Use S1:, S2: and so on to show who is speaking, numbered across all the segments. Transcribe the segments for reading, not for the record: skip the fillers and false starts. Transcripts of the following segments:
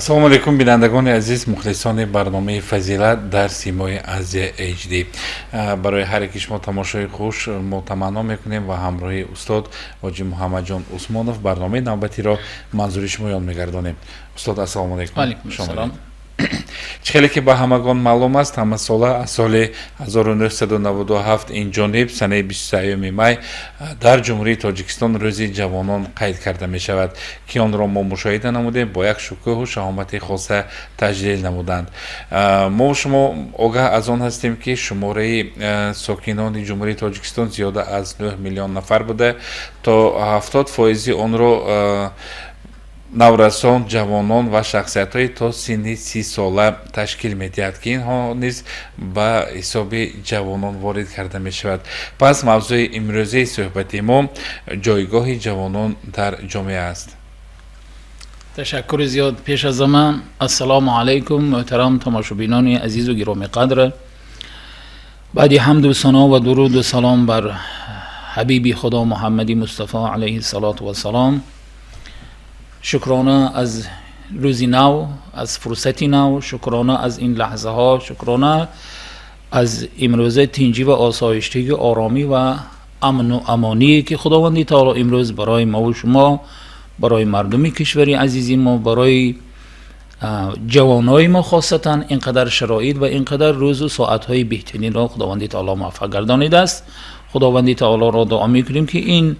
S1: Ассалому алайкум, бинандагони азиз, мухлисони барномаи «Фазилат» дар симои Азия HD. Барои ҳар яки шумо тамошои хуш мо таманно мекунем ва ҳамроҳи устод Ҳоҷи Муҳаммадҷон Усмонов барномаи навбатиро манзури шумоён мегардонем. Устод, ассалому алайкум.
S2: Алайкум ассалом.
S1: Чӣ хеле ки ба ҳамагон маълум аст, ҳамасола аз соли 1997 ин ҷониб санаи 23 май дар Ҷумҳурии Тоҷикистон Рӯзи ҷавонон қайд карда мешавад, ки онро мо мушоҳида намудем, бо як шукӯҳу шаҳомати хоса таҷлил намуданд. Мо шумо огаҳ аз он ҳастем, ки шумораи сокинони Ҷумҳурии Тоҷикистон зиёда аз 9 миллион нафар буда, то 70 фоизи онро наврасон, ҷавонон ва шахсиятҳои то синни 30 сола ташкил медиҳад, ки инҳо низ ба ҳисоби ҷавонон ворид карда мешавад. Пас мавзӯи имрӯзаи суҳбати мо ҷойгоҳи ҷавонон дар ҷомеа аст.
S2: Ташаккури зиёд. Пеш аз ҳама, ассалому алайкум, муҳтарам тамошобинони азизу гиромиқадр. Баъди ҳамду сано ва дуруду салом бар ҳабиби Худо Муҳаммади Мустафо алайҳи салоту вассалом, шукрона аз рӯзи нав, аз фурсати нав, шукрона аз ин лаҳзаҳо, шукрона аз имрӯза тинҷӣ ва осоиштагӣ, оромӣ ва амну амоние, ки Худованди таоло имрӯз барои мову шумо, барои мардуми кишвари азизи мо, барои ҷавонои мо хосатан ин қадар шароит ва ин қадар рӯзу соатҳои беҳтаринро Худованди таоло муваффақ гардонидааст. Худованди таолоро дуо мекунем, ки ин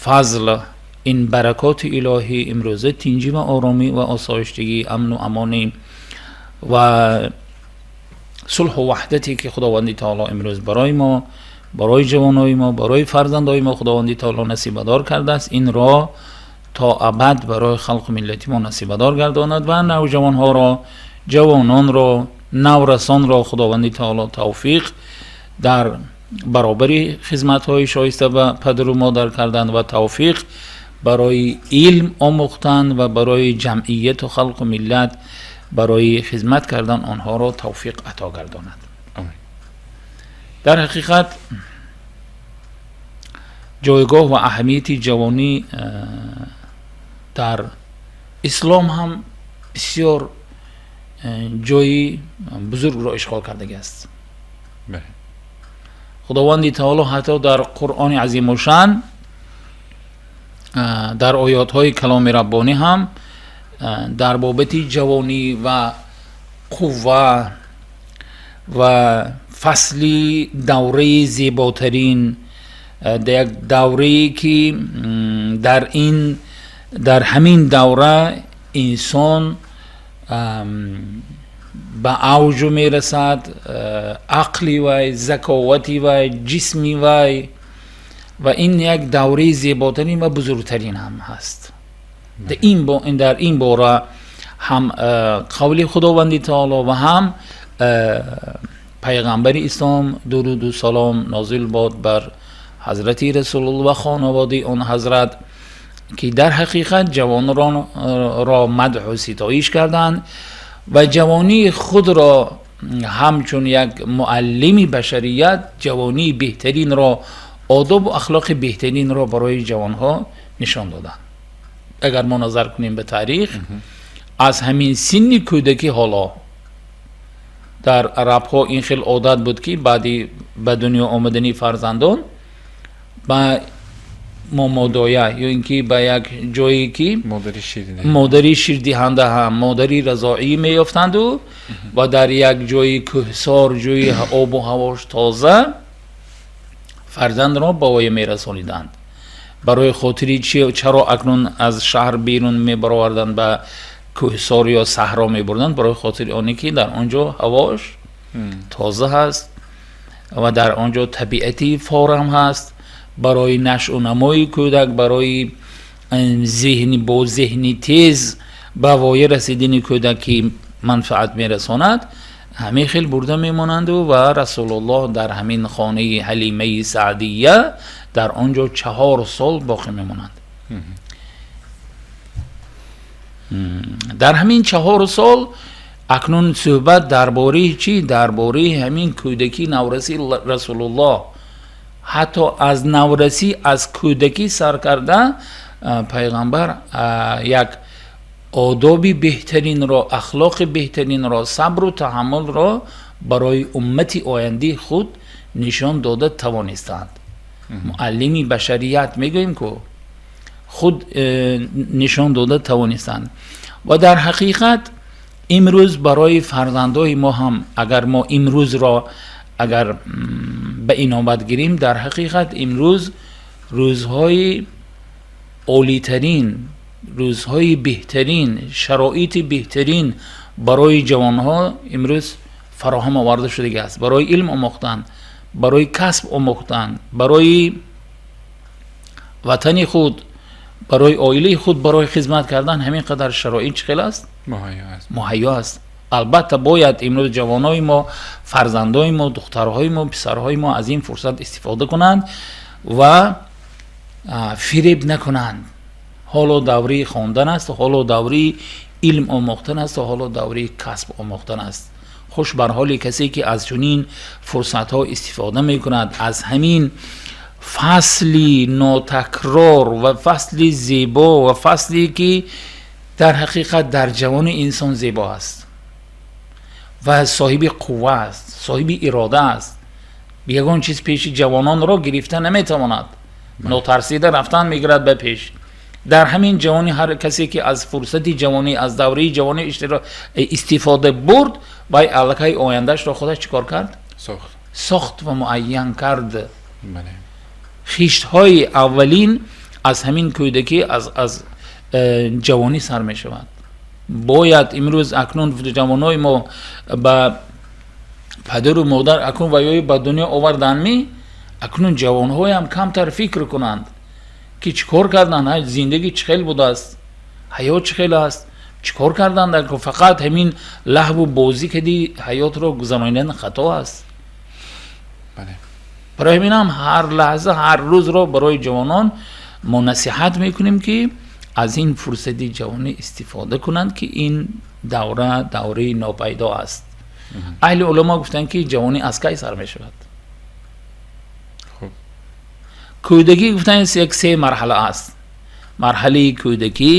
S2: фазл, ин баракоти илоҳӣ, имрӯза тинҷӣ ва оромӣ ва осоиштагӣ, амну амонӣ ва сулҳу ваҳдате, ки Худованди таоло имрӯз барои мо, барои ҷавонои мо, барои фарзандои мо Худованди таоло насибадор кардааст, инро то абад барои халқу миллати мо насибадор гардонад ва навҷавонҳоро, ҷавононро, наврасонро Худованди таоло тавфиқ дар баробари хизматҳои шоиста ба падару модар кардан ва тавфиқ барои илм омӯхтан ва барои ҷамъияту халқу миллат барои хизмат кардан онҳоро тавфиқ ато гардонад. Дар ҳақиқат, ҷойгоҳ ва аҳамияти ҷавонӣ дар ислом ҳам бисёр ҷои бузургро ишғол кардагӣ аст. Худованди таоло ҳатто дар Қуръони азимушан, дар оётҳои каломи раббонӣ ҳам дар бобати ҷавонӣ ва қувва ва фасли давраи зеботарин, як даврае ки дар ин дар ҳамин давра инсон ба авҷу мерасад, ақли вай, заковати вай, ҷисми вай, ва ин як давраи зеботарин ва бузургтарин ҳам ҳаст. Дар ин бора ҳам қавли Худованди таоло ва ҳам пайғамбари ислом, дуруду салом нозил бод бар ҳазрати Расулулло ва хонаводаи он ҳазрат, ки дар ҳақиқат ҷавононро мадҳу ситоиш карданд ва ҷавонии худро ҳамчун як муаллими башарият, ҷавонии беҳтаринро, одобу ахлоқи беҳтаринро барои ҷавонҳо нишон доданд. Агар мо назар кунем ба таърих, аз ҳамин синни кӯдакӣ, ҳоло дар арабҳо ин хел одат буд, ки баъди ба дунё омадани фарзандон ба момодоя ё ин ки ба як ҷое ки модари ширдиҳанда ҳам, модари разоӣ меёфтанду ва дар як ҷои кӯҳсор, ҷои обу ҳавош тоза фарзандро ба воя мерасониданд. Барои хотири чи? Чаро акнун аз шаҳр берун мебароварданд, ба кӯҳсор ё саҳро мебурданд? Барои хотири оне ки дар он ҷо ҳавош тоза ҳаст ва дар он ҷо табиати форам ҳаст. Барои нашъу намои кӯдак, барои зеҳни бо зеҳни тез ба воя расидани кӯдак, ки манфаат мерасонад, ҳамин хел бурда мемонанду ва Расулуллоҳ дар ҳамин хонаи Ҳалимаи Саъдия дар он ҷо 4 сол боқӣ мемонанд. Дар ҳамин 4 сол акнун суҳбат дар бораи чӣ? Дар бораи ҳамин кӯдакӣ, наврасӣ Расулуллоҳ. Ҳатто аз наврасӣ, аз кӯдакӣ сар карда пайғамбар як одоби беҳтаринро, ахлоқи беҳтаринро, сабру таҳаммулро барои уммати ояндаи худ нишон дода тавонистанд. Муаллими башарият мегӯем, ку худ нишон дода тавонистанд. Ва дар ҳақиқат имрӯз барои фарзандои мо ҳам, агар мо имрӯзро агар ба инобат гирем, дар ҳақиқат имрӯз рӯзҳои олитарин, рӯзҳои беҳтарин, шароити беҳтарин барои ҷавонҳо имрӯз фароҳам оварда шудагиаст. Барои илм омӯхтан, барои касб омӯхтан, барои ватани худ, барои оилаи худ, барои хизмат кардан ҳамин қадар шароит чӣ хел аст? Муҳайё аст. Албатта, бояд имрӯз ҷавонои мо, фарзандои мо, духтарҳои мо, писарҳои мо аз ин фурсат истифода кунанд ва фиреб накунанд. Ҳоло давраи хондан аст, ҳоло давраи илм омӯхтан аст, ҳоло давраи касб омӯхтан аст. Хуш бар ҳоли касе, ки аз чунин фурсатҳо истифода мекунад, аз ҳамин фасли нотакрор ва фасли зебо ва фасле, ки дар ҳақиқат дар ҷавони инсон зебо аст ва соҳиби қувва аст, соҳиби ирода аст. Ягон чиз пеши ҷавононро гирифта наметавонад, нотарсида рафтан мегирад ба пеш. Дар ҳамин ҷавонӣ ҳар касе, ки аз фурсати ҷавонӣ, аз давраи ҷавонӣ истифода бурд, вай аллакай ояндаашро худаш чӣ кор кард? Сохт ва муайян кард. Хиштҳои аввалин аз ҳамин кӯдакӣ, аз ҷавонӣ сар мешавад. Бояд имрӯз акнун ҷавонои мо ба падару модар акнун ваёи ба дунё оварданми, акнун ҷавонҳоям камтар фикр кунанд, ки чӣ кор карданд, зиндагӣ чӣ хел будааст, ҳаёт чӣ хел аст, чӣ кор карданд. Фақат ҳамин лаҳву бозӣ кади ҳаётро гузаронидан хато аст. Барои ҳаминам ҳар лаҳза, ҳар рӯзро барои ҷавонон мо насиҳат мекунем, ки аз ин фурсати ҷавонӣ истифода кунанд, ки ин давра давраи нопайдо аст. Аҳли уламо гуфтанд, ки ҷавонӣ аз кай сар мешавад? Кӯдакӣ гуфтанд, як се марҳала аст: марҳалаи кӯдакӣ,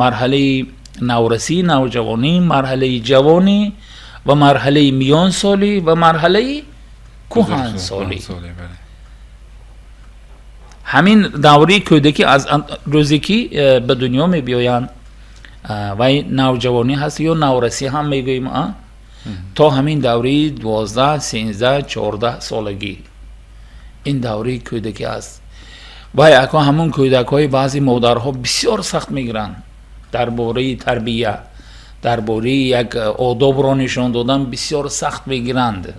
S2: марҳалаи наврасӣ, навҷавонӣ, марҳалаи ҷавонӣ ва марҳалаи миёнсолӣ ва марҳалаи кӯҳансолӣ. Ҳамин давраи кӯдакӣ аз рӯзе, ки ба дунё мебиёянд, вай навҷавонӣ ҳаст ё наврасӣ ҳам мегӯем, то ҳамин давраи 12, 13, 14 солагӣ ин давраи кӯдакӣ аст. Вай ако ҳамун кӯдакҳои баъзе модарҳо бисёр сахт мегиранд, дар бораи тарбия, дар бораи як одобро нишон додан бисёр сахт мегиранд.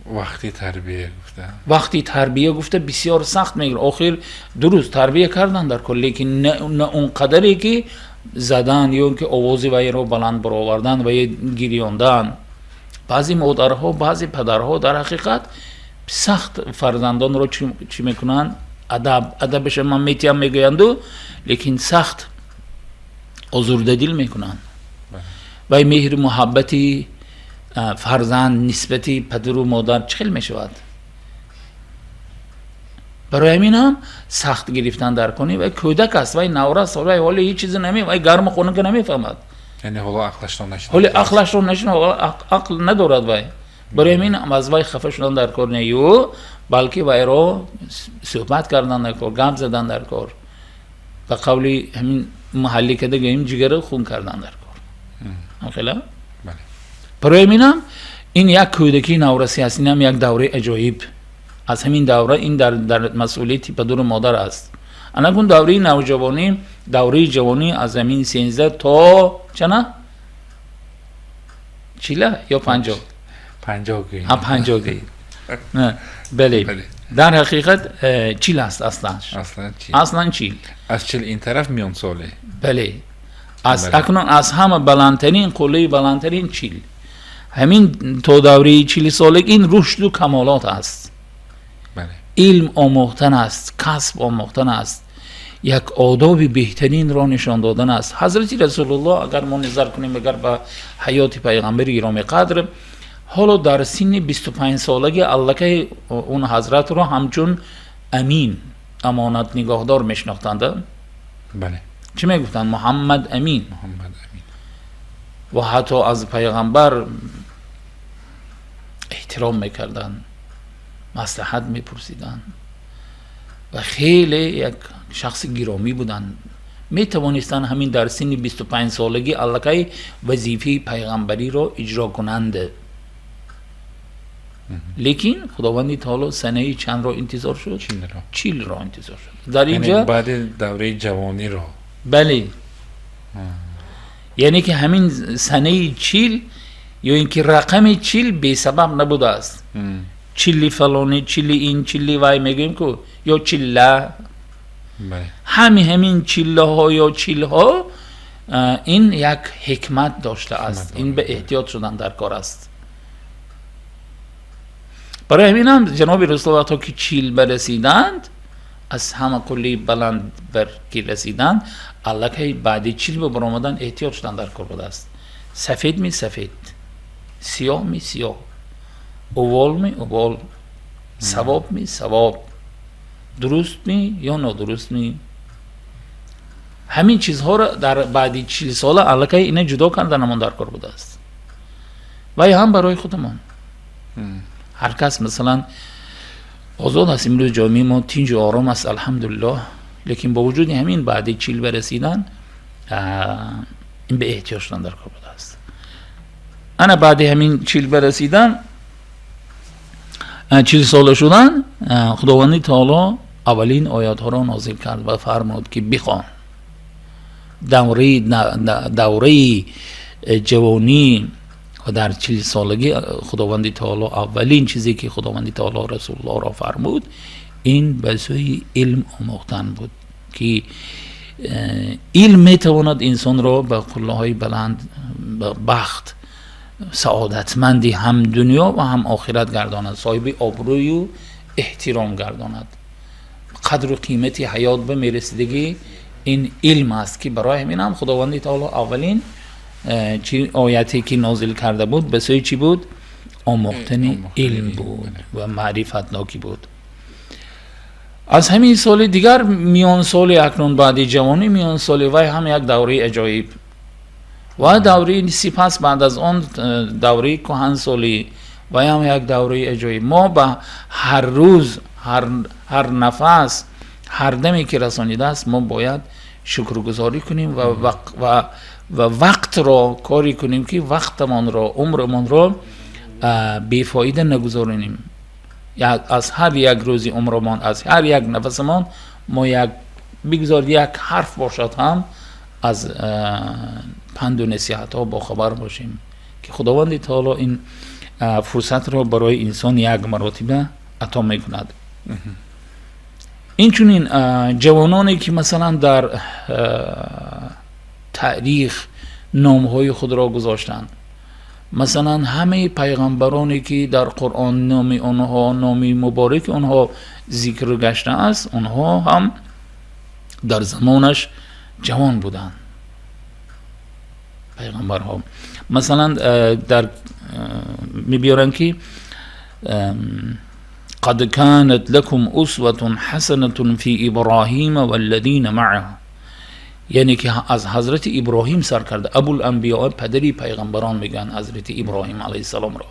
S1: Вақти тарбия гуфта.
S2: Вақти тарбия гуфта бисёр сахт мегиранд. Охир дуруст тарбия кардан дар кор, лекин на он қадаре, ки задан ё ки овози вайро баланд баровардан ва гирёндан. Баъзе модарҳо, баъзе падарҳо дар ҳақиқат сахт фарзандонро чӣ мекунанд? Адаб, адабаша ман метиҳам мегӯянду, лекин сахт озурдадил мекунанд. Вай меҳру муҳаббати фарзанд нисбати падару модар чӣ хел мешавад? Барои ҳамин ҳам сахт гирифтан дар кор не. Вай кӯдак аст, вай наврас, вай ҳоле ҳеҷ чизе наме, вай гарму хунука намефаҳмад.
S1: Яъне ҳоло ақлашро нашинохт.
S2: Ҳоле ақлашро нашинохт, ақл надорад вай. Барои ҳамин аз вай хафа шудан дар кор не ю, балки вайро суҳбат кардан дар кор, гап задан дар кор, ба қавли ҳамин маҳаллӣ када гӯем, ҷигара хун кардан дар кор. Хела, барои ҳаминам ин як кӯдакии наврасӣ аст. Инам як давраи аҷоиб. Аз ҳамин давра ин дар масъулияти падару модар аст. Анакун давраи навҷавонӣ, давраи ҷавонӣ аз ҳамин 13 то чана, 40 ё 50?
S1: 50.
S2: 50 гӯед, бале. Дар ҳақиқат 40 аст аслан. Аслан 40.
S1: Аз 40 ин тараф миёнсолӣ.
S2: Бале, аз акнун аз ҳама баландтарин қуллаи баландтарин 40. Ҳамин то давраи 40-солагӣ ин рушду камолот аст, илм омӯхтан аст, касб омӯхтан аст, як одоби беҳтаринро нишон додан аст. Ҳазрати Расулуллоҳ, агар мо назар кунем, агар ба ҳаёти пайғамбари гиромиқадр, ҳоло дар синни 25-солагӣ аллакай он ҳазратро ҳамчун амин, амонат нигоҳдор мешинохтанд. Чӣ мегуфтанд? Муҳаммад Амин. Ва ҳатто аз пайғамбар эҳтиром мекарданд, маслиҳат мепурсиданд ва хеле як шахси гиромӣ буданд. Метавонистанд ҳамин дар синни 25 солагӣ аллакай вазифаи пайғамбариро иҷро кунанд, лекин Худованди таоло санаи чандро интизор шуд? 40-ро интизор шуд. Дар инҷа
S1: баъди давраи ҷавониро.
S2: Бале, яъне ки ҳамин санаи 40 ё ин ки рақами 40 бесабаб набудааст. Чилли фалонӣ, чилли ин, чилли вай мегӯем ку ё чилла, ҳамин чиллаҳо ё чилҳо ин як ҳикмат доштааст. Ин ба эҳтиёт шудан дар кор аст. Барои ҳамин ҳам ҷаноби Расул вақто ки 40 барасиданд, аз ҳама қулли баланд бар ки расиданд, аллакай баъди 40 ба баромадан эҳтиёт шудан дар кор будааст. Сафед ми сафед, сиёҳ ми сиёҳ, увол ми увол, савоб ми савоб, дуруст ми ё нодуруст ми, ҳамин чизҳоро дар баъди 40 сола аллакай ина ҷудо карданамон дар кор будааст. Вай ҳам барои худамон. Ҳар кас масалан озод аст. Имрӯз ҷомеаи мо тинҷу ором аст, алҳамдулиллоҳ, лекин бо вуҷуди ҳамин баъди 40 барасидан ин ба эҳтиёҷ шудан дар кор будааст. Ана баъди ҳамин 40 барасидан, 40 сола шудан, Худованди таоло аввалин оятҳоро нозил кард ва фармуд ки бихон. Давраи ҷавонӣ ва дар 40 солагӣ Худованди таоло аввалин чизе ки Худованди таоло Расулуллоҳро фармуд, ин ба сӯи илм омӯхтан буд, ки илм метавонад инсонро ба қуллаҳои баланд, ба бахт, саодатманди ҳам дунё ва ҳам охират гардонад, соҳиби обрӯю эҳтиром гардонад. Қадру қимати ҳаёт ба мерасидагӣ ин илм аст, ки барои ҳамин ҳам Худованди таоло аввалин чи ояте ки нозил карда буд, ба сӯи чӣ буд? Омӯхтани илм буд ва маърифатнокӣ буд. Аз ҳамин соли дигар миёнсоли, акнун баъди ҷавонӣ миёнсоли, вай ҳам як давраи аҷоиб ва давраи сипас баъд аз он давраи кӯҳансолӣ, вай ҳам як давраи аҷоиб. Мо ба ҳар рӯз, ҳар нафас, ҳар даме ки расонидааст, мо бояд шукргузорӣ кунем ва вақтро корӣ кунем, ки вақтамонро, умрамонро бефоида нагузоронем. Аз ҳар як рӯзи умрамон, аз ҳар як нафасамон мо як бигзор як ҳарф бошад ҳам аз панду насиҳатҳо бохабар бошем, ки Худованди таоло ин фурсатро барои инсон як маротиба ато мекунад. Инчунин ҷавононе ки масалан дар таърих номҳои худро гузоштанд, масалан ҳамаи пайғамбароне ки дар Қуръон номи онҳо, номи мубораки онҳо зикр гаштааст, онҳо ҳам дар замонаш ҷавон буданд. Пайғамбарҳо масалан дар мебиёранд ки قد كانت لكم أسوة حسنة في إبراهيم والذين معه, яъне ки аз ҳазрати Иброҳим сар карда, Абуланбиё, падари пайғамбарон мегӯянд ҳазрати Иброҳим алайҳиссаломро,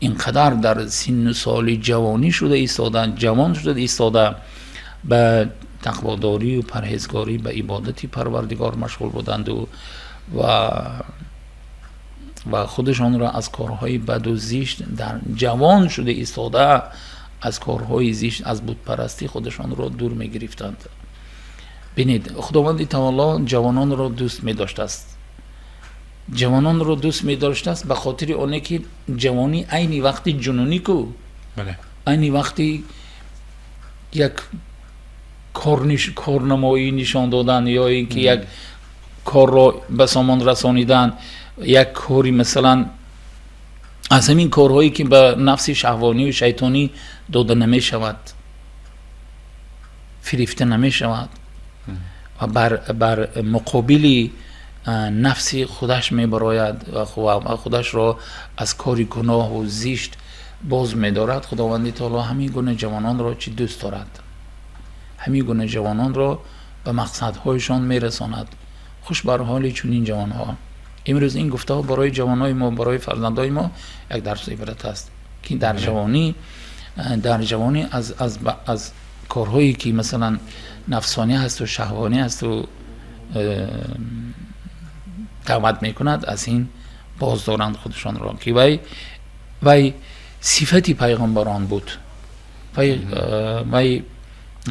S2: ин қадар дар синну соли ҷавонӣ шуда истода, ҷавон шуда истода, ба тақводорию парҳезгорӣ, ба ибодати Парвардигор машғул буданду ва худашонро аз корҳои баду зишт, дар ҷавон шуда истода аз корҳои зишт, аз бутпарастӣ худашонро дур мегирифтанд. Бинед, Худованди таоло ҷавононро дӯст медоштааст. Ҷавононро дӯст медоштааст ба хотири оне ки ҷавонӣ айни вақти ҷунунӣ ку, айни вақти як корнамоӣ нишон додан ё ин ки як корро ба сомон расонидан, як кори масалан аз ҳамин корҳое ки ба нафси шаҳвонию шайтонӣ дода намешавад, фирифта намешавад ва бар муқобили нафси худаш мебарояд ва худашро аз кори гуноҳу зишт боз медорад. Худованди таоло ҳамин гуна ҷавононро чӣ дӯст дорад, ҳамин гуна ҷавононро ба мақсадҳояшон мерасонад. Хуш бар ҳоли чунин ҷавонҳо. Имрӯз ин гуфтаҳо барои ҷавонҳои мо, барои фарзандони мо як дарсу ибрат аст, ки дар ҷавонӣ аз корҳое ки масалан нафсонӣ ҳасту шаҳвонӣ ҳасту даъват мекунад, аз ин боз доранд худашонро, ки вай сифати пайғамбарон буд, вай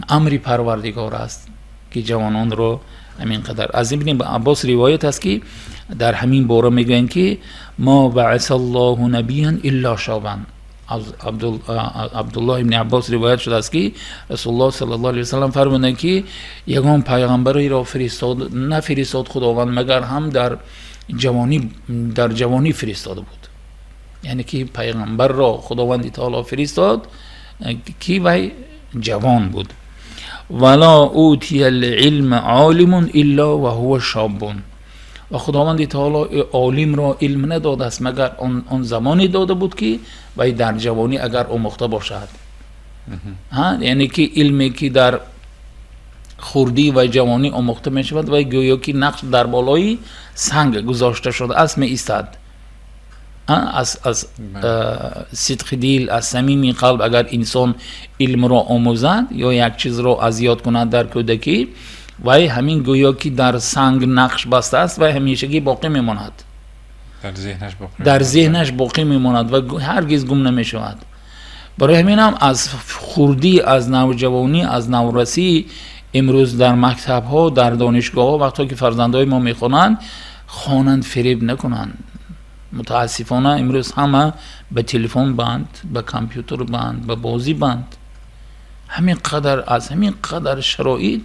S2: амри Парвардигор аст, ки ҷавононро ҳамин қадар. Аз Ибни Аббос ривоят аст, ки дар ҳамин бора мегӯянд, ки ма баъаса Аллоҳу набиян илла шобан. Аз Абдуллоҳ ибни Аббос ривоят шудааст, ки Расулуллоҳ саллаллоҳу алайҳи васаллам фармуданд, ки ягон пайғамбареро нафиристод Худованд, магар ҳам дар ҷавонӣ фиристода буд. Яъне ки пайғамбарро Худованди таоло фиристод, ки вай ҷавон буд. Вала утия алилма олимун илла ва ҳува шобун. Ва Худованди таоло олимро илм надодааст, магар он замоне дода буд, ки вай дар ҷавонӣ агар омӯхта бошад. Яъне ки илме ки дар хурдӣ ва ҷавонӣ омӯхта мешавад, вай гӯё ки нақш дар болои санг гузошта шудааст меистад. Аз сидқи дил, аз самими қалб агар инсон илмро омӯзад ё як чизро аз ёд кунад дар кӯдакӣ, вай ҳамин гӯё ки дар санг нақш бастааст, вай ҳамешагӣ боқӣ мемонад, дар зеҳнаш боқӣ мемонад ва ҳаргиз гум намешавад. Барои ҳамин ҳам аз хурдӣ, аз навҷавонӣ, аз наврасӣ имрӯз дар мактабҳо, дар донишгоҳҳо вақто ки фарзандҳои мо мехонанд, хонанд, фиреб накунанд. Мутаассифона имрӯз ҳама ба телефон банд, ба компютер банд, ба бозӣ банд. ҳамин қадар аз ҳамин қадар шароит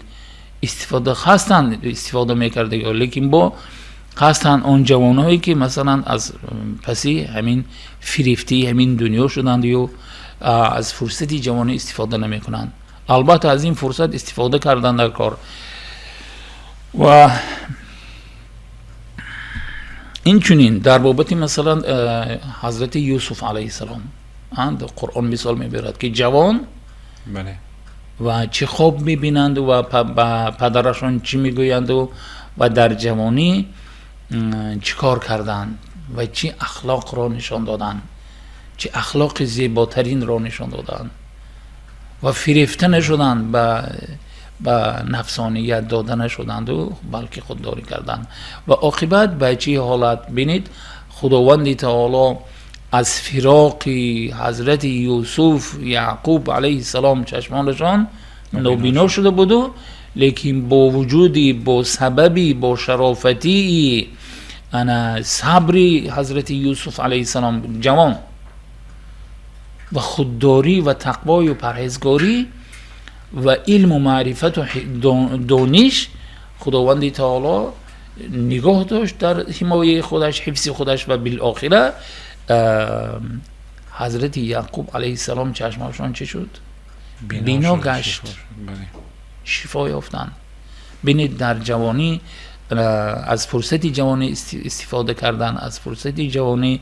S2: истифода ҳастанд, истифода мекардагиҳо, лекин бо ҳастанд он ҷавонҳое ки масалан аз паси ҳамин фирифтии ҳамин дунё шуданд ё аз фурсати ҷавонӣ истифода намекунанд. Албатта аз ин фурсат истифода кардан дар кор. Ва инчунин дар бобати масалан ҳазрати Юсуф алайҳиссалом Қуръон мисол мебарад, ки ҷавон ва чӣ хоб мебинанд ва ба падарашон чӣ мегӯянду ва дар ҷавонӣ чӣ кор карданд ва чӣ ахлоқро нишон доданд, чӣ ахлоқи зеботаринро нишон доданд ва фирефта нашуданд, ба нафсоният дода нашуданду, балки худдорӣ карданд. Ва оқибат ба чӣ ҳолат бинед, Худованди таоло аз фироқи ҳазрати Юсуф Яъқуб алайҳиссалом чашмонашон нобино шуда буду, лекин бо вуҷуди, бо сабаби, бо шарофатии ана сабри ҳазрати Юсуф алайҳиссалом ҷавон ва худдорӣ ва тақвою парҳезгорӣ ва илму маърифату дониш, Худованди таоло нигоҳ дошт дар ҳимояи худаш, ҳифзи худаш ва билохира ҳазрати Яъқуб алайҳиссалом чашмашон чӣ шуд? Бино гашт, шифо ёфтанд. Бинед, дар ҷавонӣ аз фурсати ҷавонӣ истифода кардан, аз фурсати ҷавонӣ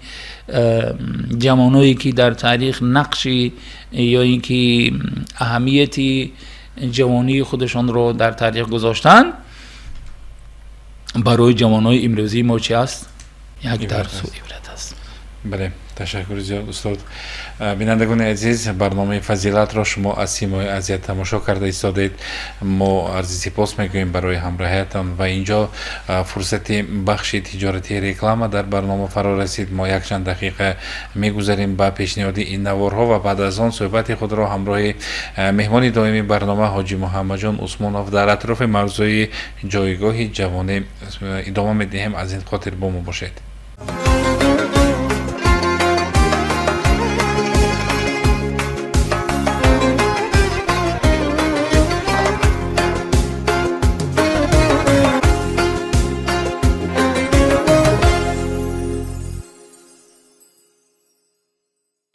S2: ҷавоное ки дар таърих нақши ё ин ки аҳамияти ҷавонии худашонро дар таърих гузоштанд, барои ҷавонои имрӯзии мо чи аст? Як дарсу ибрат аст.
S1: Бале, ташаккури зиёд, устод. Бинандагони азиз, барномаи Фазилатро шумо аз Симои Азия тамошо карда истодед. Мо арзи сипос мегӯем барои ҳамроҳиятон ва инҷо фурсати бахши тиҷоратии реклама дар барнома фаро расид. Мо якчанд дақиқа мегузарем ба пешниҳоди ин наворҳо ва баъд аз он суҳбати худро ҳамроҳи меҳмони доимии барнома Ҳоҷи Муҳаммадҷон Усмонов дар атрофи мавзӯи ҷойгоҳи ҷавонӣ идома медиҳем. Аз ин хотир бо мо бошед.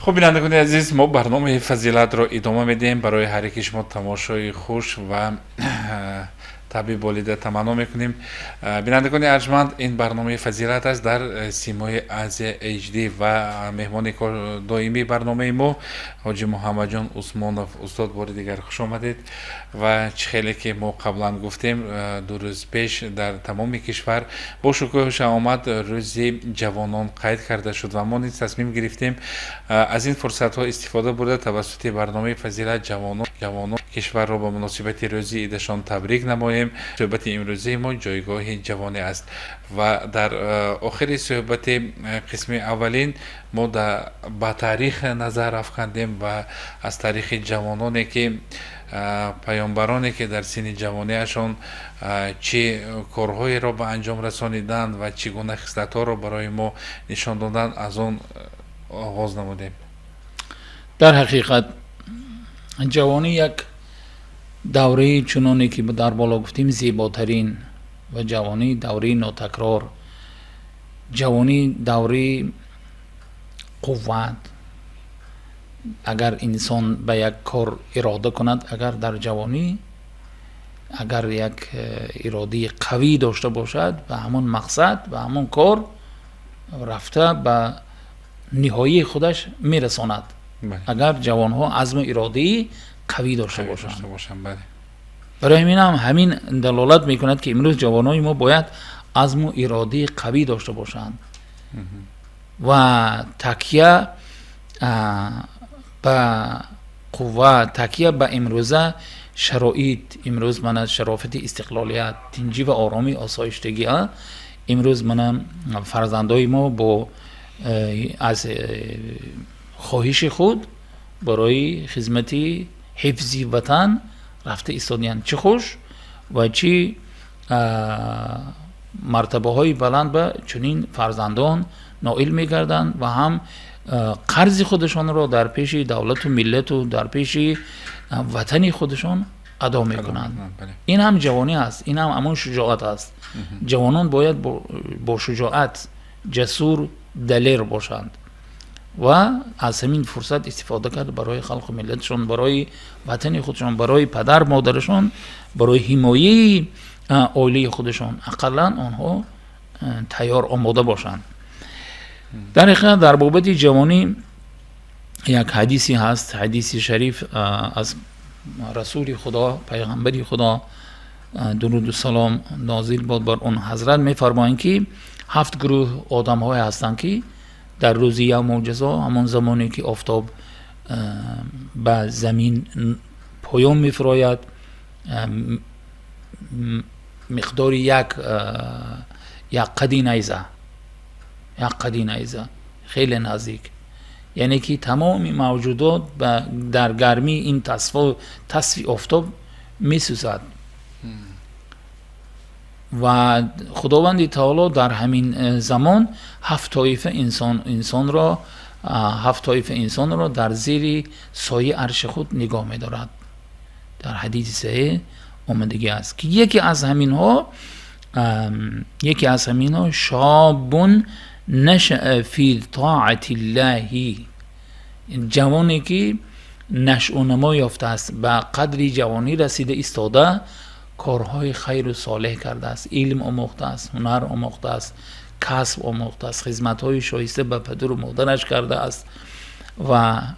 S1: Хуб, бинандагони азиз, мо барномаи Фазилатро идома медиҳем. Барои ҳар яки шумо тамошои хуш ва Табъи болида таманно мекунем. Бинандагони арҷманд, ин барномаи «Фазилат» аст дар Симои Азия HD ва меҳмони доимии барномаи мо ҳоҷи Муҳаммадҷон Усмонов. Устод, бори дигар хуш омадед. Ва чӣ хеле ки мо қаблан гуфтем, 2 рӯз пеш дар тамоми кишвар бо шукӯҳу шаҳомат Рӯзи ҷавонон қайд карда шуд ва мо низ тасмим гирифтем аз ин фурсатҳо истифода бурда, тавассути барномаи «Фазилат» ҷавонон кишварро ба муносибати рӯзи идашон табрик намоем. Суҳбати имрӯзаи мо ҷойгоҳи ҷавонӣ аст ва дар охири суҳбати қисми аввалин мо ба таърих назар афкандем ва аз таърихи ҷавононе, ки паёмбароне, ки дар синни ҷавониашон чӣ корҳоеро ба анҷом расониданд ва чӣ гуна хислатҳоро барои мо нишон доданд, аз он оғоз намудем.
S2: Дар ҳақиқат, ҷавонӣ як давраи, чуноне ки дар боло гуфтем, зеботарин ва ҷавонӣ давраи нотакрор, ҷавонӣ давраи қувват. Агар инсон ба як кор ирода кунад, агар дар ҷавонӣ агар як иродаи қавӣ дошта бошад, ба ҳамон мақсад, ба ҳамон кор рафта, ба ниҳоии худаш мерасонад, агар ҷавонҳо азму иродаи қавӣ дошта бошанд. Барои ҳамин ҳам ҳамин далолат мекунад, ки имрӯз ҷавонони мо бояд азму иродаи қавӣ дошта бошанд ва такя ба қувва, такя ба имрӯза шароит. Имрӯз мана шарофати истиқлолият, тинҷӣ ва оромӣ, осоиштагӣ. Имрӯз мана фарзандои мо бо аз хоҳиши худ барои хизмати ҳифзи ватан рафта истодиянд. Чӣ хуш ва чӣ мартабаҳои баланд ба чунин фарзандон ноил мегарданд ва ҳам қарзи худашонро дар пеши давлату миллату дар пеши ватани худашон адо мекунанд. Ин ҳам ҷавонӣ аст, ин ҳам ҳамон шуҷоат аст. Ҷавонон бояд бо шуҷоат, ҷасур, далер бошанд ва аз ҳамин фурсат истифода кард, барои халқу миллатшон, барои ватани худшон, барои падар модарашон, барои ҳимояи оилаи худашон ақаллан онҳо тайёр, омода бошанд. Дар ҳақиқат, дар бобати ҷавонӣ як ҳадисе ҳаст, ҳадиси шариф аз Расули Худо, пайғамбари Худо, дуруду салом нозил бод бар он ҳазрат, мефармоянд, ки ҳафт гурӯҳ одамҳое ҳастанд, ки дар рӯзи явмул ҷазо, ҳамон замоне ки офтоб ба замин поён мефурояд, миқдори як қади найза, як қади найза, хеле наздик, яъне ки тамоми мавҷудот дар гармии ин тасфи офтоб месӯзад ва Худованди таоло дар ҳамин замон ҳафт тоифа инсонро, ҳафт тоифа инсонро дар зери сояи арши худ нигоҳ медорад. Дар ҳадиси саҳеҳ омадагӣ аст, ки яке аз ҳаминҳо شاب نشأ في طاعة الله, ҷавоне ки нашъунамо ёфтааст, ба қадри ҷавонӣ расида истода, корҳои хайру солеҳ кардааст, илм омӯхтааст, ҳунар омӯхтааст, касб омӯхтааст, хизматҳои шоиста ба падару модараш кардааст ва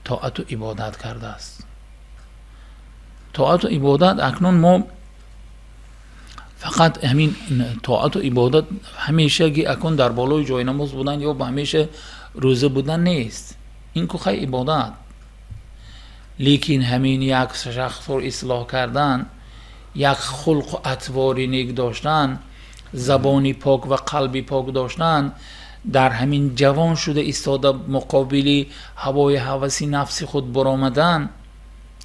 S2: тоату ибодат кардааст. Тоату ибодат, акнун мо фақат ҳамин тоату ибодат ҳамешаги акнун дар болои ҷойнамоз будан ё ба ҳамеша рӯза будан нест. Ин ку хай ибодат, лекин ҳамин як шахсро ислоҳ кардан, як хулқу атвори нек доштан, забони пок ва қалби пок доштан, дар ҳамин ҷавон шуда истода муқобили ҳавои ҳаваси нафси худ баромадан,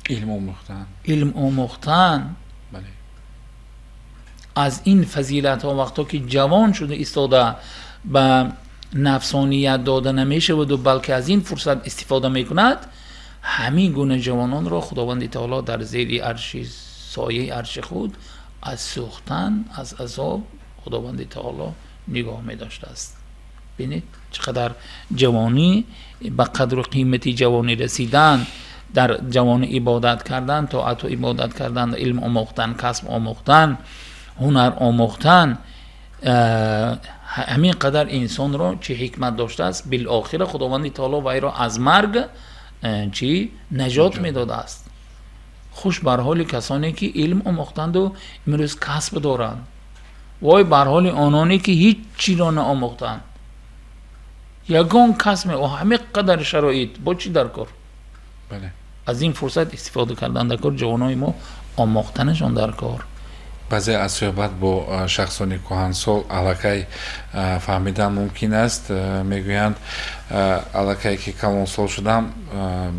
S1: илм омӯхтан,
S2: илм омӯхтан, аз ин фазилатҳо, вақто ки ҷавон шуда истода ба нафсоният дода намешаваду балки аз ин фурсат истифода мекунад, ҳамин гуна ҷавононро Худованди таоло дар зери арши, сояи арши худ аз сӯхтан, аз азоб Худованди таоло нигоҳ медоштааст. Бинед, чӣ қадар ҷавонӣ ба қадру қимати ҷавонӣ расидан. Дар ҷавонӣ ибодат кардан, тоату ибодат кардан, илм омӯхтан, касб омӯхтан, ҳунар омӯхтан, ҳамин қадар инсонро чӣ ҳикмат доштааст. Билохира Худованди таоло вайро аз марг чӣ наҷот медодааст. Хуш бар ҳоли касоне, ки илм омӯхтанду имрӯз касб доранд. Вой бар ҳоли ононе, ки ҳеҷ чиро наомӯхтанд, ягон касбе. Ҳамин қадар шароит бо чӣ дар кор? Аз ин фурсат истифода кардан дар кор, ҷавонои мо омӯхтанашон дар кор.
S1: Баъзе аз суҳбат бо шахсони кӯҳансол аллакай фаҳмидан мумкин аст, мегӯянд, аллакай ки калонсол шудам,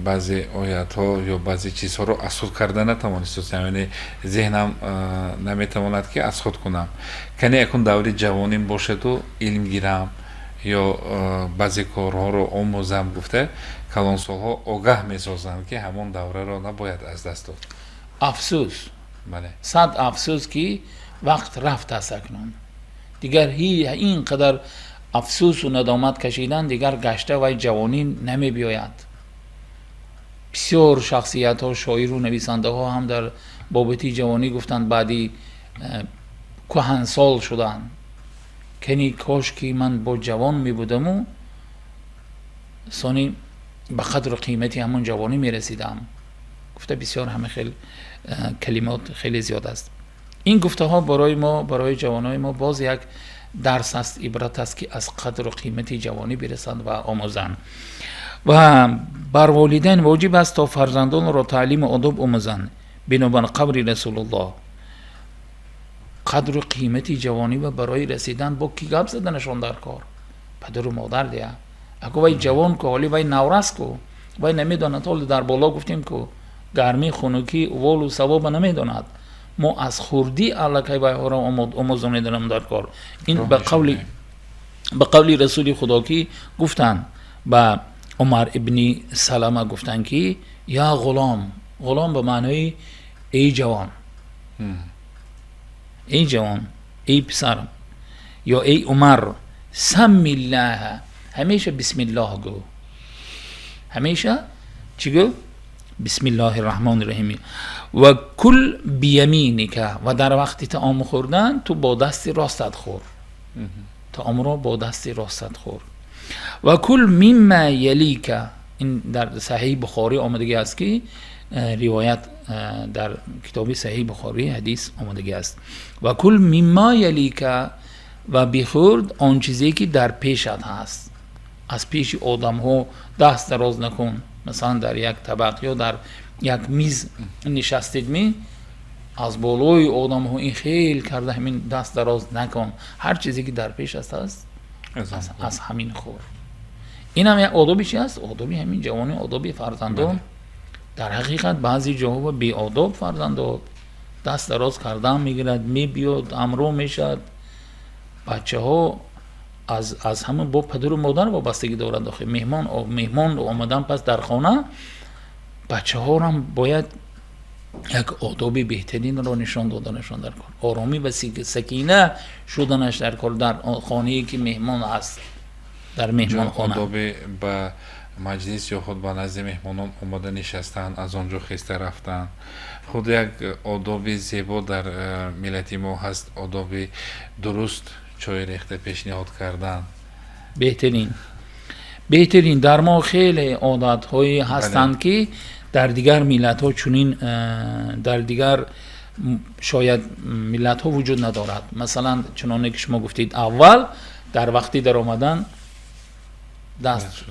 S1: баъзе оятҳо ё баъзе чизҳоро аз худ карда натавонистам, яъне зеҳнам наметавонад, ки аз худ кунам. Кане акун даври ҷавоним бошаду илм гирам ё баъзе корҳоро омӯзам, гуфта калонсолҳо огаҳ месозанд, ки ҳамон давраро набояд аз даст дод.
S2: Афсӯс, сад афсӯс, ки вақт рафтааст. Акнун дигар ин қадар афсӯсу надомат кашидан, дигар гашта вай ҷавонӣ намебиёяд. Бисёр шахсиятҳо, шоиру нависандаҳо ҳам дар бобати ҷавонӣ гуфтанд, баъди кӯҳансол шудан: кани кош ки ман бо ҷавон мебудаму сони ба қадру қимати ҳамон ҷавонӣ мерасидам, гуфта. Бисёр ҳама хел калимот хеле зиёд аст. Ин гуфтаҳо барои мо, барои ҷавонои мо боз як дарс аст, ибрат аст, ки аз қадру қимати ҷавонӣ бирасанд ва омӯзанд. Ва бар волидайн воҷиб аст, то фарзандонро таълиму одоб омӯзанд. Бинобар қавли Расулуллоҳ, қадру қимати ҷавонӣ ва барои расидан бо ки гап заданашон дар кор? Падару модар дия. Аку вай ҷавон ку, ҳоли вай наврас ку, вай намедонад. Ҳоли дар боло гуфтем ку, гармӣ, хунукӣ, уволу савоба намедонад. Мо аз хурдӣ аллакай вайҳоро омӯзониданам дар кор. Ин ба қавли Расули Худо, ки гуфтанд ба Умар ибни Салама, гуфтанд, ки: «Я ғулом». Ғулом ба маънои эй ҷавон, эй ҷавон, эй писарам ё эй Умар, саммиллаҳа, ҳамеша бисмиллоҳ гӯ. Ҳамеша чӣ гӯ? Бисмиллоҳи раҳмони раҳим. Ва кул бияминика, ва дар вақти таом хӯрдан ту бо дасти ростат хӯр, таомро бо дасти ростат хӯр. Ва кул мимма ялика. Ин дар Саҳиҳи Бухорӣ омадагӣ аст, ки ривоят дар китоби Саҳиҳи Бухорӣ ҳадис омадагӣ аст. Ва кул мимма ялика, ва бихӯрд он чизе, ки дар пешат ҳаст. Аз пеши одамҳо даст дароз накун. Масалан, дар як табақ ё дар як миз нишастед, ми аз болои одамҳо ин хел карда ҳамин даст дароз накун. Ҳар чизе, ки дар пеш аст, аз ҳамин хӯр. Инам як одоби чи аст? Одоби ҳамин ҷавони, одоби фарзандон. Дар ҳақиқат, баъзе ҷоҳо беодоб фарзандо даст дароз кардан мегирад, мебиёд, ҳамроҳ мешавад. Бачаҳо аз ҳама бо падару модар вобастагӣ дорад. Охи меҳмон омадан, пас дар хона бачаҳорам бояд як одоби беҳтаринро нишон доданашон дар кор, оромӣ ва сакина шуданаш дар кор дар хонае, ки меҳмон аст, дар меҳмонхона.
S1: Одоби ба маҷлис ё худ ба назди меҳмонон омода нишастан, аз он ҷо хеста рафтан, худ як одоби зебо дар миллати мо ҳаст. Одоби дуруст чой рехта пешниҳод кардан.
S2: Беҳтарин, беҳтарин. Дар мо хеле одатҳое ҳастанд, ки дар дигар миллатҳо чунин дар дигар шояд миллатҳо вуҷуд надорад. Масалан, чуноне ки шумо гуфтед, аввал дар вақти даромадан даст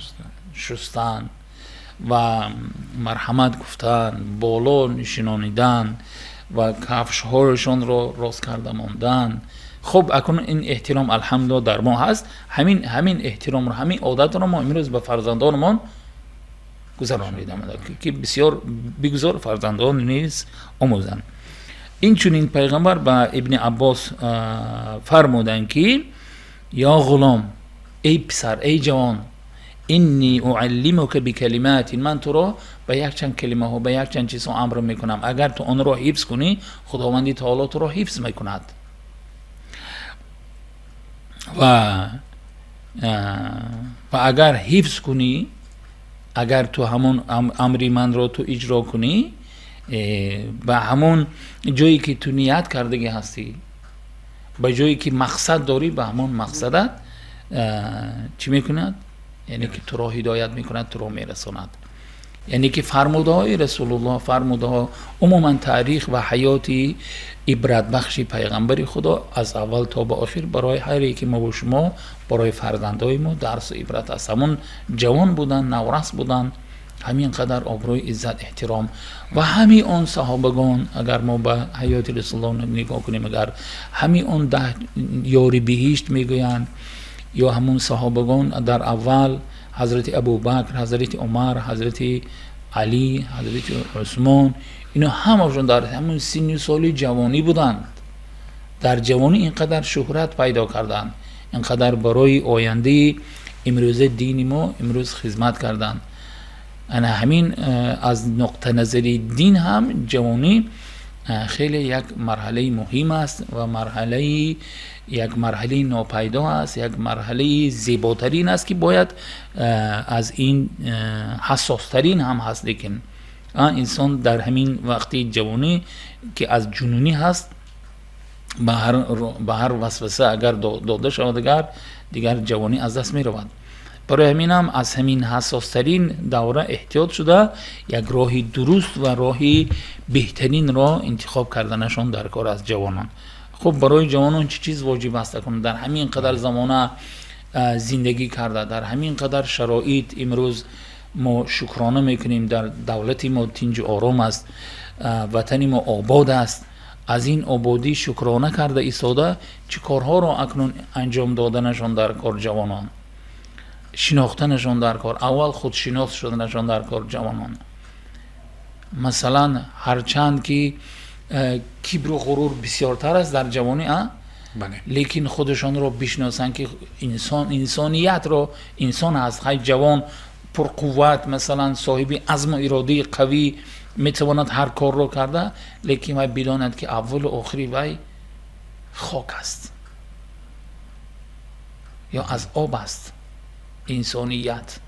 S2: шустан ва марҳамат гуфтан, боло нишинонидан ва кафшҳояшонро рост карда мондан. Хуб, акнун ин эҳтиром, алҳамдулилла, дар мо ҳаст. Ҳамин эҳтиромро, ҳамин одатро мо имрӯз ба фарзандонамон гузаронидам, ки бисёр бигузор фарзандон низ омӯзанд. Инчунин пайғамбар ба Ибни Аббос фармуданд, ки: «Ё ғулом», эй писар, эй ҷавон, инни уаллимука бикалиматин, ман туро ба якчанд калимаҳо, ба якчанд чизҳо амр мекунам. Агар ту онро ҳифз кунӣ, Худованди таоло туро ҳифз мекунад. Ва агар ҳифз кунӣ, Агар ту ҳамон амри манро ту иҷро кунӣ, ба ҳамон ҷое ки ту ният кардагӣ ҳастӣ, ба ҷое ки мақсад дорӣ, ба ҳамон мақсадат чӣ мекунад? Яъне ки туро ҳидоят мекунад, туро мерасонад. Яъне ки фармудаҳои Расулуллоҳ, фармудаҳо, умуман таърих ва ҳаёти ибратбахши пайғамбари Худо аз аввал то ба охир барои ҳар яке мо ва шумо, барои фарзандои мо дарсу ибрат аст. Ҳамон ҷавон будан, наврас будан, ҳамин қадар обрӯи, иззат, эҳтиром ва ҳамин он саҳобагон. Агар мо ба ҳаёти Расулуллоҳ нигоҳ кунем, агар ҳамин он 10 ёри биҳишт мегӯянд, ё ҳамон саҳобагон дар аввал ҳазрати Абубакр, ҳазрати Умар, ҳазрати Алӣ, ҳазрати Усмон, ино ҳамашон дар ҳамон синни соли ҷавонӣ буданд. Дар ҷавонӣ ин қадар шӯҳрат пайдо карданд, ин қадар барои ояндаи имрӯза дини мо имрӯз хизмат карданд. Ана ҳамин аз нуқта назари дин ҳам ҷавонӣ хеле як марҳалаи муҳим аст ва марҳалаи як марҳалаи нопайдо аст, як марҳалаи зеботарин аст, ки бояд аз ин ҳассостарин ҳам ҳаст. Лекин инсон дар ҳамин вақти ҷавонӣ, ки аз ҷунунӣ ҳаст, ба ҳар васваса агар дода шавад, агар дигар ҷавонӣ аз даст меравад. Барои ҳамин ҳам аз ҳамин ҳассостарин давра эҳтиёт шуда, як роҳи дуруст ва роҳи беҳтаринро интихоб карданашон дар кор аст ҷавонон. Хуб, барои ҷавонон чӣ чиз воҷиб аст акнун дар ҳамин қадар замона зиндагӣ карда, дар ҳамин қадар шароит? Имрӯз мо шукрона мекунем, дар давлати мо тинҷу ором аст, ватани мо обод аст. Аз ин ободӣ шукрона карда истода, чӣ корҳоро акнун анҷом доданашон дар кор ҷавонон? Шинохтанашон дар кор, аввал худшинос шуданашон дар кор ҷавонон. Масалан, ҳарчанд ки кибру ғурур бисёртар аст дар ҷавонӣ, лекин худашонро бишносанд, ки инсон инсониятро инсон аст. Ҳай, ҷавон пурқувват, масалан, соҳиби азму иродаи қавӣ, метавонад ҳар корро карда, лекин вай бидонад, ки аввалу охири вай хок аст ё аз об аст инсоният.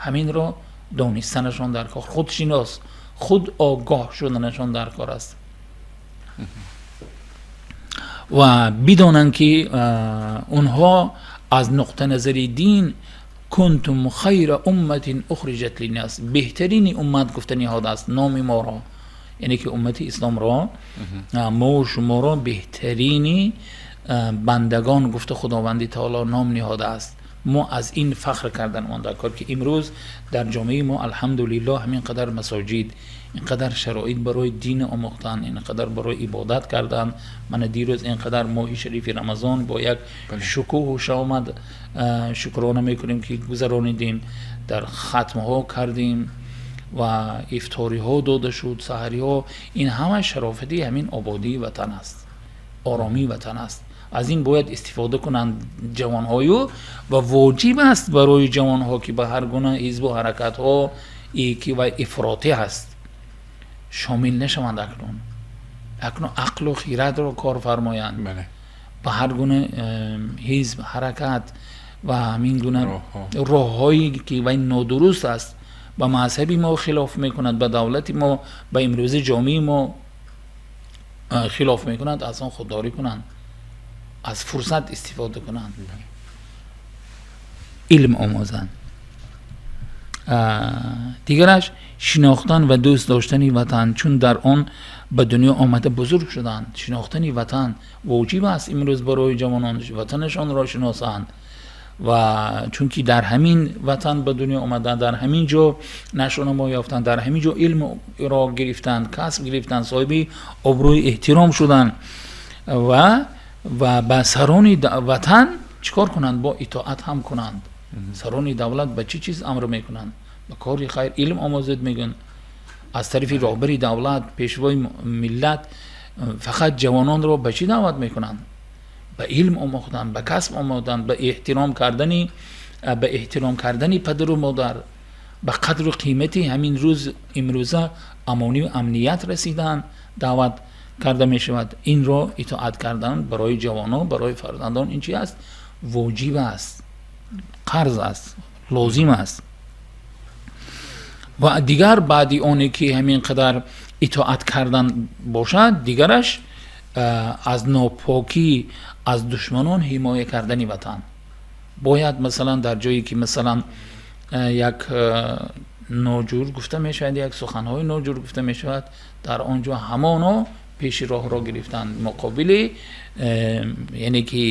S2: Ҳаминро донистанашон дар кор, худшинос, худ огоҳ шуданашон дар кор аст ва бидонанд, ки онҳо аз нуқта назари дин كنتم خير أمة أخرجت للناس, беҳтарини уммат гуфта ниҳодааст номи моро, яъне ки уммати исломро, мо шуморо беҳтарини бандагон гуфта Худованди таоло ном ниҳодааст. Мо аз ин фахр кардан он дар кор, ки имрӯз дар ҷомеаи мо, алҳамдулиллоҳ, ҳамин қадар масоҷид, ин қадар шароит барои дин омӯхтан, ин қадар барои ибодат кардан. Мана дирӯз ин қадар моҳи шарифи Рамазон бо як шукӯҳу шаомад, шукрона мекунем, ки гузаронидем, дар хатмҳо кардем ва ифториҳо дода шуд, саҳариҳо. Ин ҳама шарофати ҳамин ободии ватан аст, оромии ватан аст. Аз ин бояд истифода кунанд ҷавонҳою ва воҷиб аст барои ҷавонҳо, ки ба ҳар гуна ҳизбу ҳаракатҳо, ки вай ифротӣ ҳаст, шомил нашаванд. Акнун ақлу хирадро кор фармоянд. Ба ҳар гуна ҳизб, ҳаракат ва ҳамин гуна роҳҳое, ки вай нодуруст аст, ба мазҳаби мо хилоф мекунад, ба давлати мо, ба имрӯзи ҷомеаи мо хилоф мекунад, аз он худдорӣ кунанд, аз фурсат истифода кунанд, илм омӯзанд. Дигараш шинохтан ва дӯст доштани ватан, чун дар он ба дунё омада бузург шуданд. Шинохтани ватан воҷиб аст имрӯз барои ҷавонон, ватанашонро шиносанд ва чунки дар ҳамин ватан ба дунё омаданд, дар ҳамин ҷо нашъунамо ёфтанд, дар ҳамин ҷо илмро гирифтанд, касб гирифтанд, соҳиби обрӯи эҳтиром шуданд ва ба сарони ватан чӣ кор кунанд? Бо итоат ҳам кунанд. Сарони давлат ба чӣ чиз амр мекунанд? Ба кори хайр. Илм омӯзед мегӯянд аз тарафи роҳбари давлат, пешвои миллат. Фақат ҷавононро ба чӣ даъват мекунанд? Ба илм омӯхтан, ба касб омӯхтан, ба эҳтиром кардани падару модар, ба қадру қимати ҳамин рӯз имрӯза амонию амният расидан даъват карда мешавад. Инро итоат кардан барои ҷавонон, барои фарзандон ин чи аст? Воҷиб аст, қарз аст, лозим аст. Ва дигар баъди оне ки ҳамин қадар итоат кардан бошад, дигараш аз нопокӣ, аз душманон ҳимоя кардани ватан. Бояд масалан дар ҷое ки масалан як ноҷур гуфта мешавад, як суханҳои ноҷур гуфта мешавад, дар он ҷо ҳамоно пеши роҳро гирифтан, муқобили яъне ки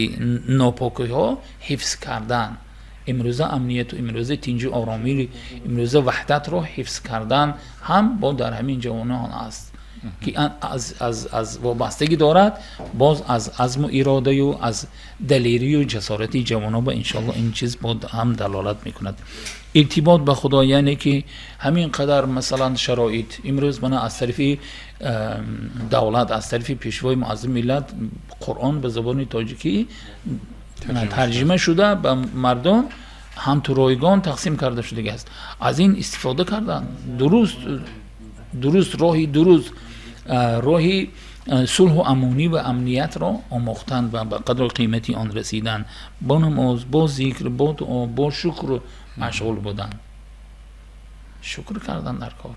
S2: нопокиҳо ҳифз кардан. Имрӯза амнияту, имрӯза тинҷу оромӣ, имрӯза ваҳдатро ҳифз кардан ҳам бо дар ҳамин ҷавонон аст, ки аз вобастагӣ дорад боз аз азму иродаю аз далерию ҷасорати ҷавонон. Ба иншоалло ин чиз бо ҳам далолат мекунад. Иртибот ба Худо, яъне ки ҳамин қадар масалан шароит имрӯз мана аз тарафи давлат, аз тарафи Пешвои муаззами миллат Қуръон ба забони тоҷикӣ тарҷима шуда, ба мардум ҳамту ройгон тақсим карда шудагиаст. Аз ин истифода кардан дуруст, дуруст роҳи дуруст, роҳи сулҳу амонӣ ва амниятро омӯхтан ва ба қадру қимати он расидан, бо намоз, бо зикр, бо дуо, бо шукр машғул будан. Шукр кардан дар кор,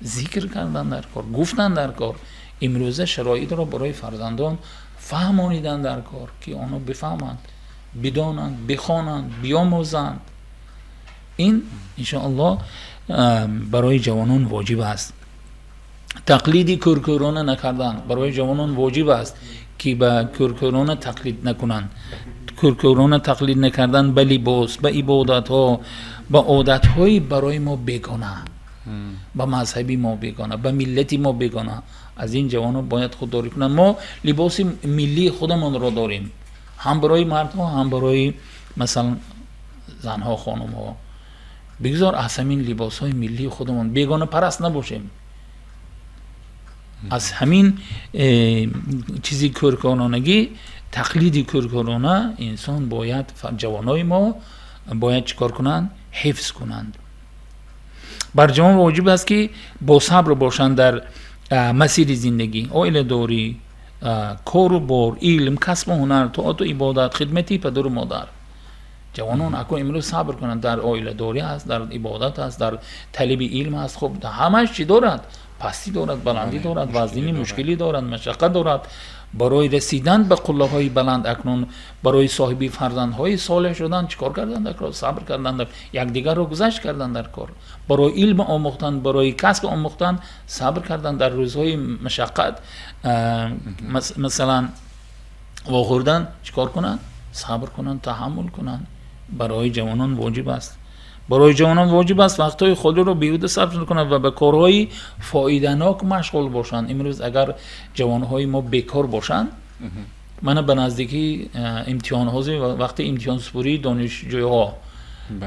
S2: зикр кардан дар кор, гуфтан дар кор. Имрӯза шароитро барои фарзандон фаҳмонидан дар кор, ки онҳо бифаҳманд, бидонанд, бихонанд, биомӯзанд. Ин иншоаллоҳ барои ҷавонон воҷиб аст. Тақлиди кӯркӯрона накардан барои ҷавонон воҷиб аст, ки ба кӯркӯрона тақлид накунанд. Кӯркӯрона тақлид накардан ба либос, ба ибодатҳо, ба одатҳои барои мо бегона, ба мазҳаби мо бегона, ба миллати мо бегона. Аз ин ҷавонон бояд худдорӣ кунанд. Мо либоси миллии худамонро дорем, ҳам барои мардҳо, ҳам барои масалан занҳо, хонумҳо. Бигзор аз ҳамин либосҳои миллии худамон, бегонапараст набошем. Аз ҳамин чизи кӯркӯронагӣ, тақлиди кӯркӯрона инсон бояд, ҷавонои мо бояд чӣ кор кунанд? Ҳифз кунанд. Бар ҷавон воҷиб аст, ки бо сабр бошанд дар масири зиндагӣ: оиладорӣ, кору бор, илм, касбу ҳунар, тоату ибодат, хидмати падару модар. Ҷавонон акун имрӯз сабр кунанд, дар оиладорӣ аст, дар ибодат аст, дар талиби илм аст. Хуб, ҳамааш чӣ дорад? Пастӣ дорад, баландӣ дорад, вазнини мушкилӣ дорад, машаққат дорад. Барои расидан ба қуллаҳои баланд акнун, барои соҳиби фарзандҳои солеҳ шудан чӣ кор кардан дар кор? Сабр кардан дар якдигарро гузашт кардан дар кор. Барои илм омӯхтан, барои касб омӯхтан сабр кардан, дар рӯзҳои машаққат масалан вохӯрдан чӣ кор кунанд? Сабр кунанд, таҳаммул кунанд. Барои ҷавонон воҷиб аст. Барои ҷавонон воҷиб аст вақтҳои холиро беҳуда сарф накунанд ва ба корҳои фоиданок машғул бошанд. Имрӯз агар ҷавонҳои мо бекор бошанд, мана ба наздикӣ имтиҳонҳо, вақти имтиҳонсупурии донишҷӯҳо,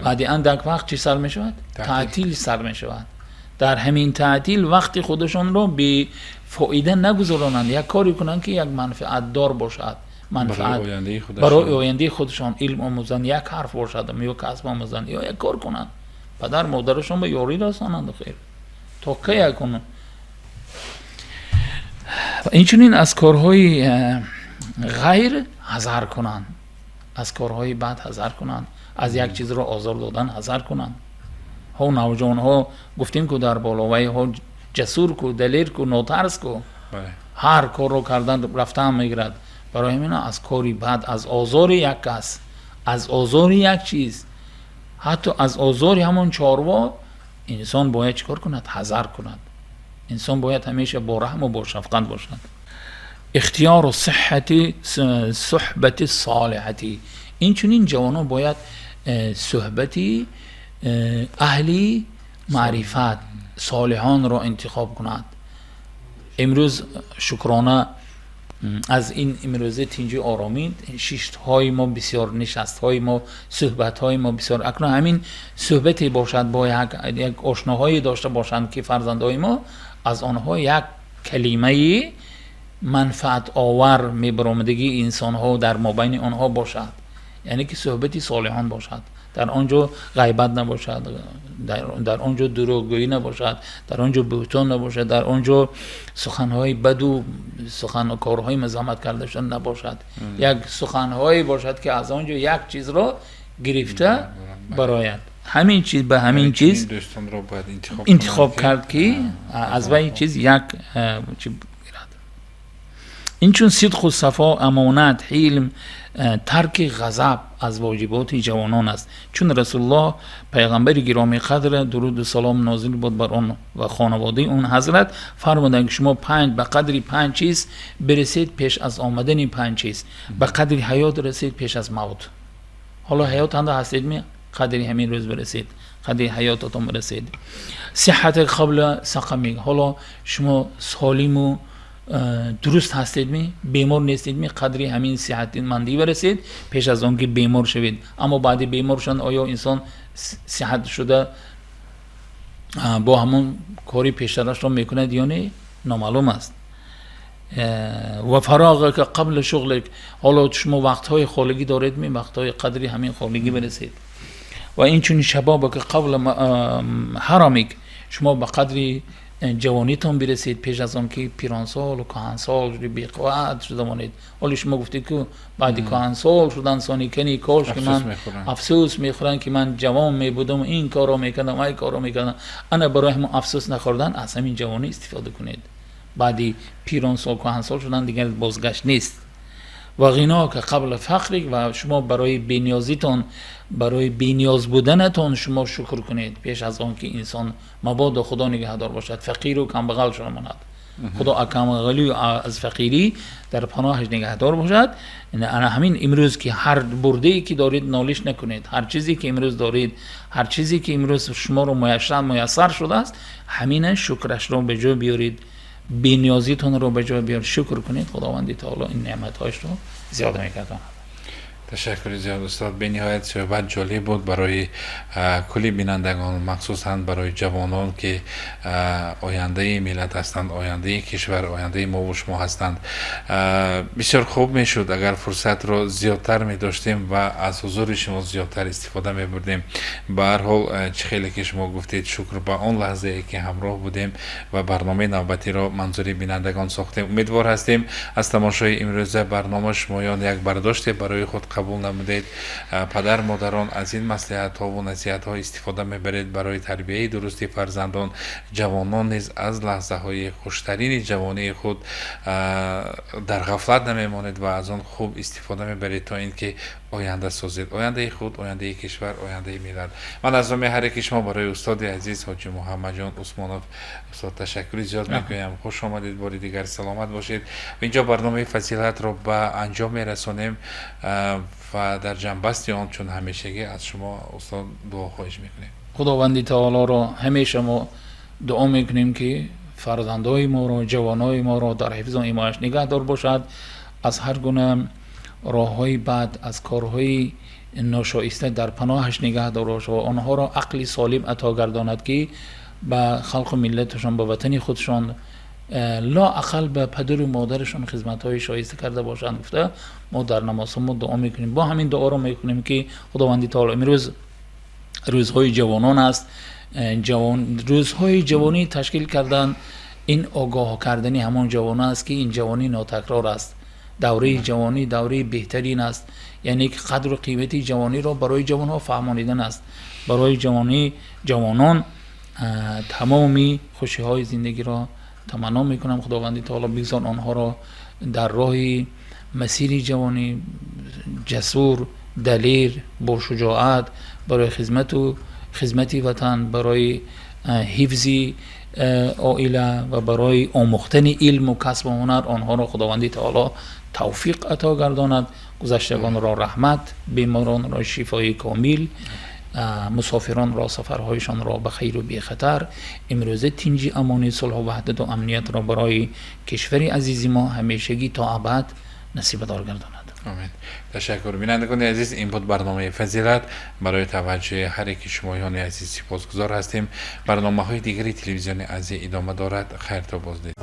S2: баъди андак вақт чӣ сар мешавад? Таътил сар мешавад. Дар ҳамин таътил вақти худашонро бефоида нагузаронанд, як коре кунанд, ки як манфиатдор бошад, манфиат барои ояндаи худашон. Илм омӯзанд, як ҳарф бошад, ё касб омӯзанд, ё як кор кунанд, падар модарашон ба ёрӣ расонанд. Хер, то кай акун? Инчунин аз корҳои ғайр ҳазар кунанд, аз корҳои бад ҳазар кунанд, аз як чизро озор додан ҳазар кунанд. Ҳо, навҷавонҳо, гуфтем ку дар боловаи ҳо, ҷасур ку, далер ку, нотарс ку, ҳар корро кардан рафтан мегирад. Барои ҳамин аз кори бад, аз озори як кас, аз озори як чиз, ҳатто аз озори ҳамон чорво инсон бояд чӣ кор кунад? Ҳазар кунад. Инсон бояд ҳамеша бо раҳму бо шафқат бошад. Ихтиёру сиҳати суҳбати солиҳати. Инчунин ҷавонон бояд суҳбати аҳли маърифат, солиҳонро интихоб кунад. Имрӯз шукрона аз ин имрӯза тинҷу оромӣ, шиштҳои мо бисёр, нишастҳои мо, суҳбатҳои мо бисёр. Акнун ҳамин суҳбате бошад, бо як ошноҳое дошта бошанд, ки фарзандҳои мо аз онҳо як калимаи манфаатовар мебаромадагии инсонҳо дар мобайни онҳо бошад, яъне ки суҳбати солиҳон бошад. Дар он ҷо ғайбат набошад, дар он ҷо дурӯғгӯӣ набошад, дар он ҷо буҳтон набошад, дар он ҷо суханҳои баду сухан, корҳои мазаммат карда шуда набошад. Як суханҳое бошад, ки аз он ҷо як чизро гирифта барояд. Ҳамин чиз ба ҳамин чиз
S1: дӯстонро бояд
S2: интихоб кард, ки аз вай чиз як чи гирад. Инчун сидқу сафо, амонат, ҳилм, тарки ғазаб аз воҷиботи ҷавонон аст, чун Расулуллоҳ пайғамбари гиромӣ қадр, дуруду салом нозил буд бар он ва хонаводаи он ҳазрат, фармуданд, ки шумо панҷ ба қадри панҷ чиз бирасед пеш аз омадани панҷ чиз. Ба қадри ҳаёт расед пеш аз мавт. Ҳоло ҳаёт ҳанда ҳастед ми, қадри ҳамин рӯз бирасед, қадри ҳаётатон бирасед. صحتك قبل سقمك, ҳоло шумо солиму дуруст ҳастед ми, бемор нестед ми, қадри ҳамин сиҳатмандӣ бирасед пеш аз он ки бемор шавед. Аммо баъди бемор шудан оё инсон сиҳат шуда бо ҳамон кори пештарашро мекунад ё не, номаълум аст. وفراغك قبل شغلك, ҳоло шумо вақтҳои холигӣ доред ми, вақтҳои қадри ҳамин холигӣ бирасед. Ва инчунин شبابك قبل هرمك, шумо ба қадри ҷавонитон бирасед пеш аз он ки пиронсолу кӯҳансол шуди, беқувват шуда монед. Ҳоле шумо гуфтед, ку баъди кӯҳансол шудан сони кани кош ки ман афсӯс мехӯрам, ки ман ҷавон мебудам, ин корро мекардам, ай корро мекардам. Ана барои ҳамон афсӯс нахӯрдан аз ҳамин ҷавонӣ истифода кунед. Баъди пиронсол, кӯҳансол шудан дигар бозгашт нест. وغناك قبل فقرك, ва шумо барои бениёзитон, барои бениёз буданатон шумо шукр кунед пеш аз он ки инсон мабодо, Худо нигаҳдор бошад, фақиру камбағал шуда монад. Худо камбағалию аз фақирӣ дар паноҳаш нигаҳдор бошад. Ана ҳамин имрӯз ки ҳар бурдае ки доред, нолиш накунед. Ҳар чизе ки имрӯз доред, ҳар чизе ки имрӯз шуморо муяссар шудааст, ҳамина шукрашро ба ҷо биёред, бениёзитонро ба ҷо биёред, шукр кунед. Худованди таоло ин неъматҳояшро зиёда мекардонад.
S1: Ташаккури зиёд, устод. Бениҳоят суҳбат ҷолиб буд барои кулли бинандагон, махсусан барои ҷавонон, ки ояндаи миллат ҳастанд, ояндаи кишвар, ояндаи мову шумо ҳастанд. Бисёр хуб мешуд, агар фурсатро зиёдтар медоштем ва аз ҳузури шумо зиёдтар истифода мебурдем. Ба ҳар ҳол, чӣ хеле ки шумо гуфтед, шукр ба он лаҳзае, ки ҳамроҳ будем ва барномаи навбатиро манзури бинандагон сохтем. Умедвор ҳастем, аз тамошои имрӯза барнома шумоён як бардоште барои худ қабул намудед. Падар модарон аз ин маслиҳатҳову насиҳатҳо истифода мебаред барои тарбияи дурусти фарзандон. Ҷавонон низ аз лаҳзаҳои хуштарини ҷавонии худ дар ғафлат намемонед ва аз он хуб истифода мебаред, то ин ки оянда созед, ояндаи худ, ояндаи кишвар, ояндаи миллат. Ман аз номи ҳар яки шумо барои устоди азиз ҳоҷи Муҳаммадҷон Усмонов, устод, ташаккури зиёд мекунем. Хуш омадед бори дигар, саломат бошед. Инҷо барномаи Фазилатро ба анҷом мерасонем ва дар ҷамъбасти он, чун ҳамешагӣ, аз шумо, устод, дуо хоҳиш мекунем.
S2: Худованди таолоро ҳамеша мо дуо мекунем, ки фарзандои моро, ҷавонои моро дар ҳифзу ҳимояш нигаҳдор бошад, аз ҳар гуна роҳҳои бад, аз корҳои ношоиста дар паноҳаш нигаҳдор бошад ва онҳоро ақли солим ато гардонад, ки ба халқу миллаташон, ба ватани худшон, лоақал ба падару модарашон хизматҳои шоиста карда бошанд гуфта, мо дар намозҳо мо дуо мекунем. Бо ҳамин дуоро мекунем, ки Худованди таоло, имрӯз рӯзҳои ҷавонон аст, ҷавон, рӯзҳои ҷавонӣ ташкил кардан, ин огоҳ кардани ҳамон ҷавонон аст, ки ин ҷавонӣ нотакрор аст. Давраи ҷавонӣ давраи беҳтарин аст, яъне ки қадру қимати ҷавониро барои ҷавонҳо фаҳмонидан аст. Барои ҷавонӣ, ҷавонон тамоми хушиҳои зиндагиро таманно мекунам. Худованди таоло бигзор онҳоро дар роҳи масири ҷавонӣ ҷасур, далер, бошуҷоат барои хизмату хизмати ватан, барои ҳифзи оила ва барои омӯхтани илму касбу ҳунар онҳоро Худованди таоло тавфиқ ато гардонад. Гузаштагонро раҳмат, беморонро шифои комил, мусофиронро сафарҳояшонро ба хайру бехатар, имрӯза тинҷи амонӣ, сулҳу ваҳдату амниятро барои кишвари азизи мо ҳамешагӣ то абад насибадор гардонад.
S1: Омин, ташаккур. Бинандагони азиз, ин буд барномаи Фазилат. Барои таваҷҷӯҳи ҳар яки шумоёни азиз сипосгузор ҳастем. Барномаҳои дигари телевизиони Азия идома дорад. Хайр то боздид.